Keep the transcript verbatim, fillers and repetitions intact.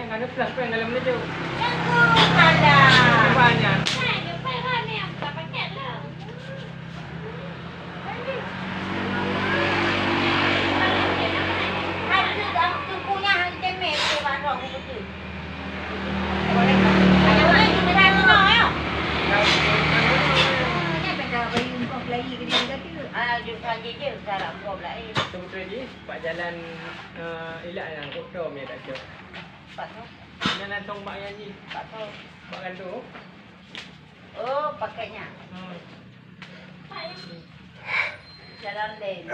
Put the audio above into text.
Ada plus pun dalam menuju. Yang tu salah. Banyak. Hai, dia pai rame yang buka paket lah. Pak jalan, eh, ilak yang kok dom ya tak cok. Pak tu. Nyan langsung mak yang ni. Pak tu. Mak kan tu. Oh, pakainya. Hmm. Jalan lain.